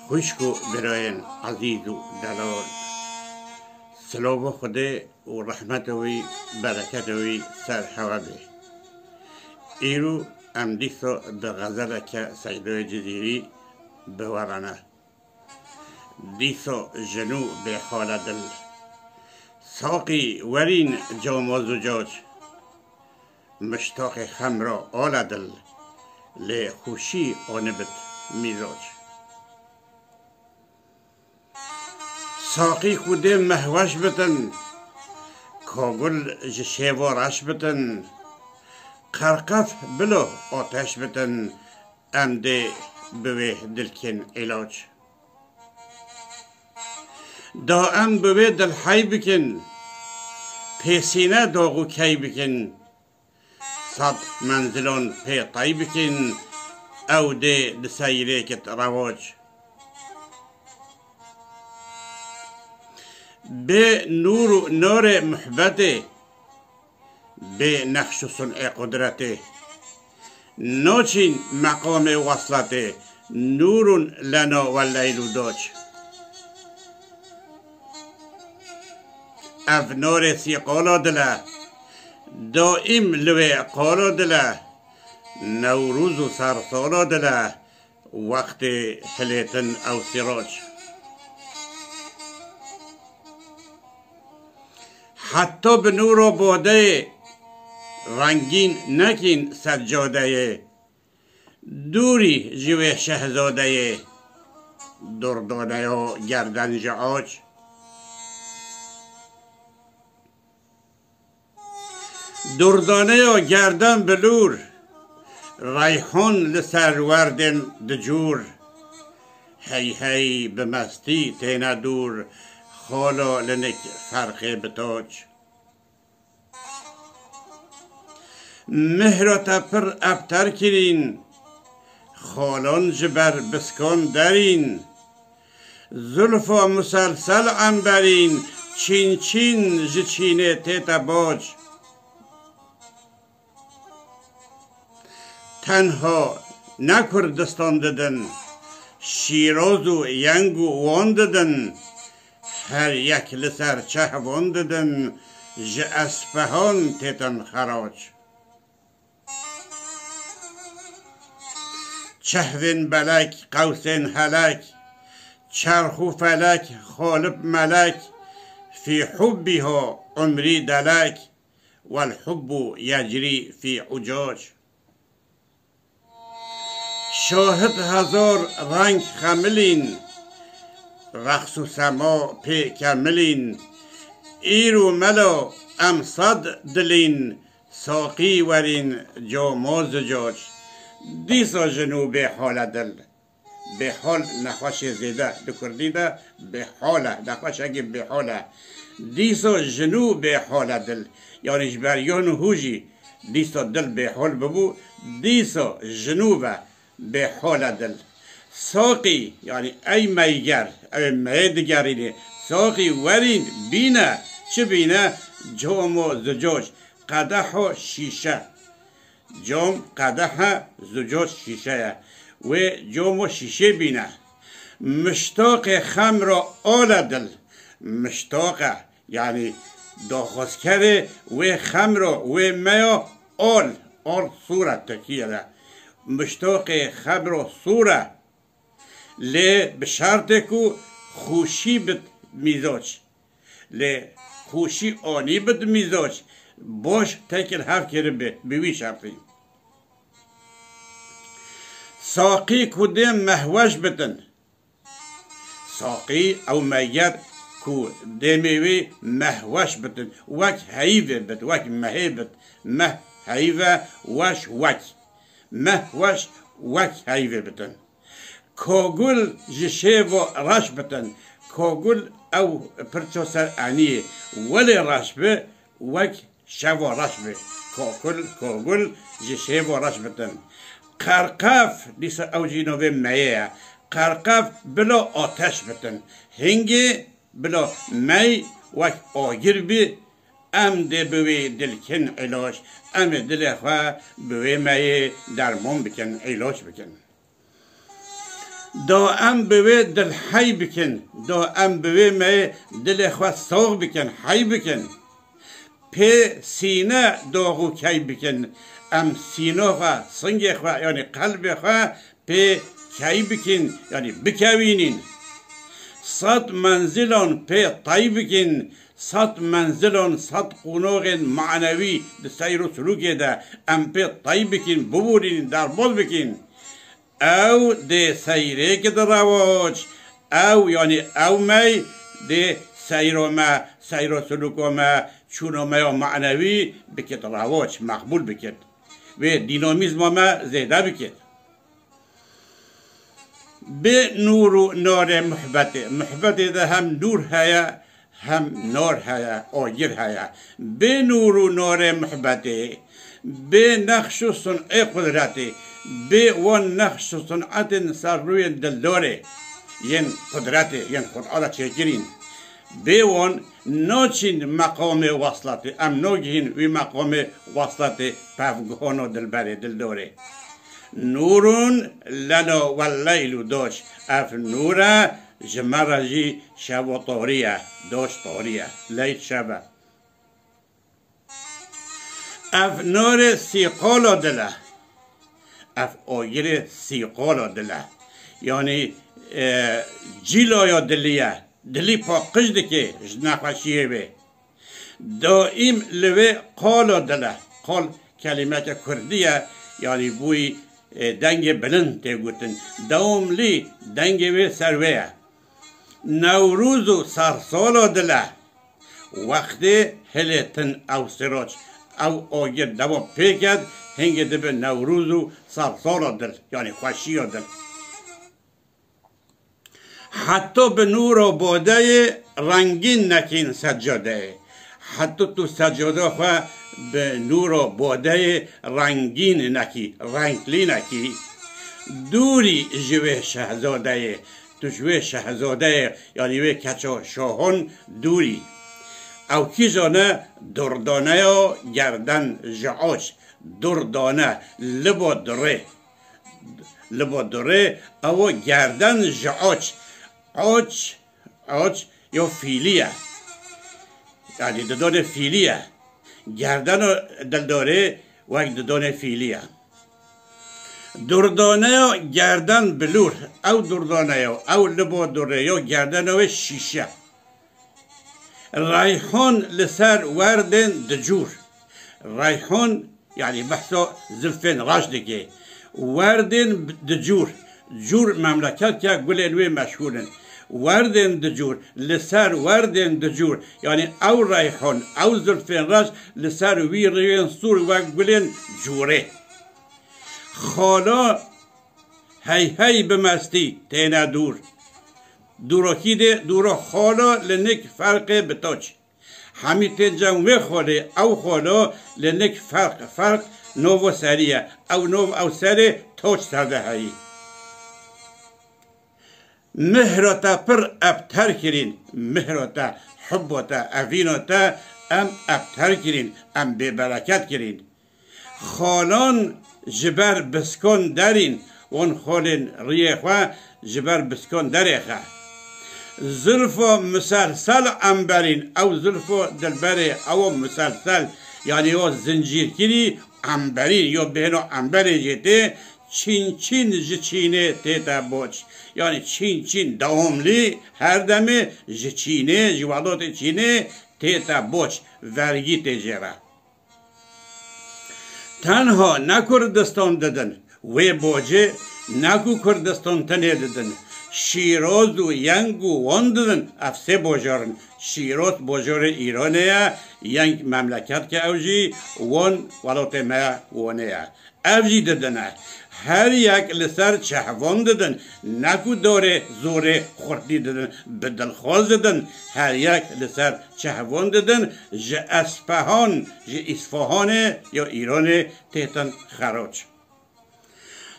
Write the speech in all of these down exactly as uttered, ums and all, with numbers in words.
Xwişk û birayên ezîz û delal, silava Xwedê û rehmeta wî, bereketa wî ser hewe be. Îro em dîsa bi xezeleke Seydoyê Cizîrî bi we re ne. Dîsa ji nû bêhal e dil. Saqî werîn cama zucac. Miştaqê xem ra al e dil. Lê xweşî anibit mîzac. Saqî ku dê mehweş bitin, kagul ji şêva reş bitin, qerqef bilo ateş bitin, em dê bi wê dilkin îlac. Da em bi wê dil hey bikin, pêsîne dax û key bikin, sed menzilon pê tey bikin, ew dê di seyrêkit rewac. Bê nûr û norê muhbetê, bê nexş û sun'ê qudretê, naçîn meqamê wesletê, nûrun lena we leyl û doç. Ev norê sîqala dil e, daîm li wê qala dil e, Newrûz û sersala dil e, wextê hilêtin ew sîroç. Heta bi nûra badeyê rengîn nekîn seccadeyê, dûrî ji wê şehzadeyê, durdaneya gerden ji aç. Durdaneya gerdan bilûr, reyhon li ser werdên dicûr. Hey hey bi mestî têne dûr, xala linik ferqê bi toç. Mihra te pir ebter kirîn, xalan ji ber biskan derîn. Zulfa muselsel emberîn, çîn çîn ji çînê tête bac. Tenha ne Kurdistan didin, Şîroz û Yeng û Wan didin, her yek li ser çehvan didin, ji Espehan têtin xerac. Çehvên belek, qewsên helek, çerx û felek, xalib melek, fî hubbiha umrî delek, wel hubbu yecriî fî ucac. Şahid hezar reng xemilîn, reqs û sema pê kemilîn. Îro melo em sed dilîn, saqî werîn cama zicac. Dîsa ji nû bêhal e dil. Bêhal nexweşê zêde di kurdî de bêhal e, nexweşekî bêhal e. Dîsa ji nû bêhal e dil. Yanî ji ber yan û hû jî dîsa dil bêhal bibû, dîsa ji nû ve bêhal e dil. Saqî, yanî ey meyger, ew ê meyê digerînê, saqî werîn bîne, çi bîne? Cama zicac, qedeha şîşe. Cam qedehe, zucac şîşe ye. Wê cama şîşê bîne. Miştaqê xem ra al e dil. Miştaq e, yanî daxwazkerê wê xem ra, wê meya al, al sûr e tirkî ye de. Miştaqê xem ra sûr e. Lê bi şertê ku xweşî bit mîzac. Lê xweşî anî bit mîzac, baş tekil hev kiribê, bi wî şertî. Saqî ku dê mehweş bitin. Saqî ew meyget ku dêmê wê mehweş bitin, wek heyvê bit, wek mehê bit. Meh heyve, weş wek. Mehweş wek heyvê bitin. Kogul ji şêvo reş bitin. Kogul ew pirço ser eniyê. Welê reş bi, wek şevo reş bi. Kogul, kogul ji şêvo reş bitin. Qerqef, dîsa ew jî novê meyê ye. Qerqef bila ateş bitin. Hingê bila mey wek agir bi, em dê bi wê dilkin îlac. Em ê dilê xwe bi wê meyê dermon bikin, îlac bikin. Da em bi wê dil hey bikin, da em bi wê meyê dilê xwe sox bikin, hey bikin. Pê sîne dox û key bikin. Em sîno xwe, singê xwe, yanî qelbê xwe pê key bikin, yanî bikewînîn. Sed menzilan pê tey bikin, sed menzilan, sed qonoxên manewî di seyr û silûkê de em pê tey bikin, bibûrînin, derbaz bikin. Ew dê seyrê kit rewaç. Ew, yanî ew mey dê seyro me, seyro silûko me, çûno me ya manewî bikit rewaç, meqbûl bikit. Wê dînamîzma me zêde bikit. Bi nûr û norê muhbetê. Muhbetê de hem nûr heye, hem nor heye, agir heye. Bê nûr û norê muhbetê, bê nexş û sun'ê qudretê, bê wan nexş û sun'etên ser rûyên dildorê, yên qudretê, yên Qur'ana çêkirîn. Bê wan naçîn meqamê wesletê, em nagihîn wî meqamê wesletê pevguhana dilberê, dildorê. Nûrun lena welleylu doş. Ev nûr e, ji me re jî şev û tarî ye, doş tarî ye, leyl şev e. Ev norê sîqala dil e. Ev agirê sîqala dil e. Yanî, e, cîlaya dilî ye. Dilî paqij dike ji nexweşiyê wê. Daîm li wê qala dil e. Qal kelîmeke kurdî ye, yanî bûyî, e, dengê bilind tê gotin. Dewamlî dengê wê ser wê ye. Newrûz û sersala dil e. Wextê hilêtin ew siraç, ew agir dewam pê ket, hingê dibe Newrûz û sersala dil, yanî xweşiya dil. Heta bi nûra badeyê rengîn nekîn seccadeyê. Heta tu seccada xwe bi nûra badeyê rengîn nekî, renklî nekî. Dûrî ji wê şehzadeyê, tu ji wê şehzadeyê, yanî wê keça şahan dûrî. Ew kîjan e? Durdaneya gerden ji aç. Durdane, liba durê. Liba durê, ew gerden ji aç. Aç, aç ya fîlî ye. Yanî didonê fîlî ye. Gerdena dildorê wek didonê fîlî ye. Durdaneya gerden bilûr. Ew durdaneya, ew liba durê ya gerdena wê şîş e. Reyhan li ser werdên dicûr. Reyhan, yanî behsa zilfên reş dike. Werdên dicûr. Cûr memleket ke gulên wê meşhûr in. Werdên dicûr, li ser werdên dicûr. Yanî ew reyhan, ew zilfên reş li ser wî rûyên sûr wek gulên cûrê. Xala hey hey bi mestî têne dûr. Dûrokî dê dûro xala li nik ferqê bi toç. Hemî tê cem wê xolê, ew xolo li nik ferq, ferq novo serî ye. Ew nov ew serê toç ser de heyî. Mihro te pir ebter kirîn, mihro te, hubbo te, evîno te em ebter kirîn, em bêbereket kirîn. Xalan ji ber biskon derîn, wan xolên riyê xwe ji ber biskon derêxe. Zilfa miselsel emberîn, ew zilfa dilberê, ew miselsel, yanî yo zincîrkirî emberîn, yo bêhno emberê jê tê, çîn çîn ji çînê tête boç. Yanî çîn çîn dewamlî her demê ji çînê, ji welatê çînê tête boç, vergî tê jê re. Tenha ne Kurdistan didin, wê bocê ne ku Kurdistan tenê didin. Şîroz û Yeng û Wan didin, ev sê bojar in. Şîroz bojarê Îranê ye, Yeng memleket ke ew jî, Wan welatê me Wanê ye. Ev jî didine. Her yek li ser çehvan didin, ne ku dorê zorê xurtî didin, bi dilxwaz didin. Her yek li ser çehvan didin, ji Espehan, ji Îsfahanê ya Îranê têtin xeroç.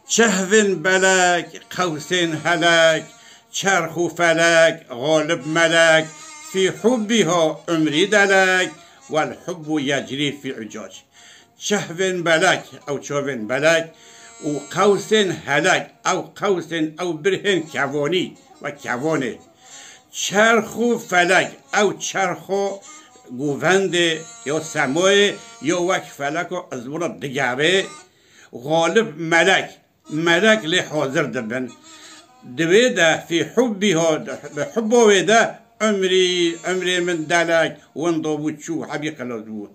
Çehvên belek, qewsên helek, çerx û felek, xalib melek, fî hubbiha umrî delek, wel hubbu yecrî fî ucac. Çehvên belek, ew çavên belek, û qewsên helek, ew qewsên, ew birhên kevonî, wek kevonê. Çerx û felek, ew çerxo govendê, yo semoyê, yo wek feleko izmûra digerê. Xalib melek, melek lê hazir dibin. Di wê de, fî hubbiha, bi hubbo wê de, umrî, umrê min delek, windo bû, çû, hebî qiloz bû.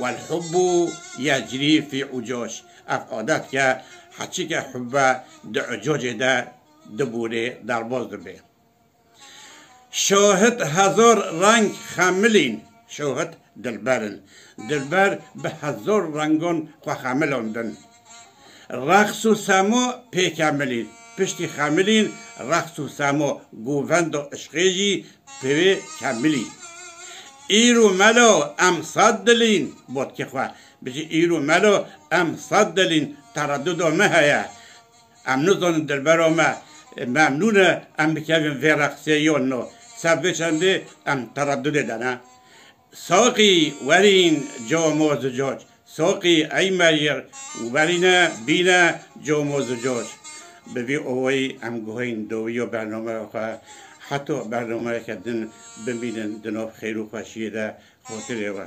Wel hubbu yecrî fî ucaş. Ev adet ke heçike hubbe di ucacê de dibûrê, derbaz dibe. Şahid hezar reng xemilîn, şahid dilber in. Dilber bi hezar rengan xwe xemilandin. Reqs û sema pê kemilîn, piştî xemilîn, reqs û sema, govenda, işqê jî pê wê kemilîn. Îro melo em sed dilîn, botkê xwe bijî, îro melo em sed dilîn, tereduda me heye. Em nizanin dilbera me memnûn e, em bikevin vê reqsê yan na. Ser vê çendê em teredudê de ne. Saqî werîn cama zucac. Saqî ey meyir werîne bîne cama zucac. Bi vî awayî em guhên dawiya bernameya xwe. Heta bernameyeke din bimînin di nav xêr û xweşiyê de. Xotirê we.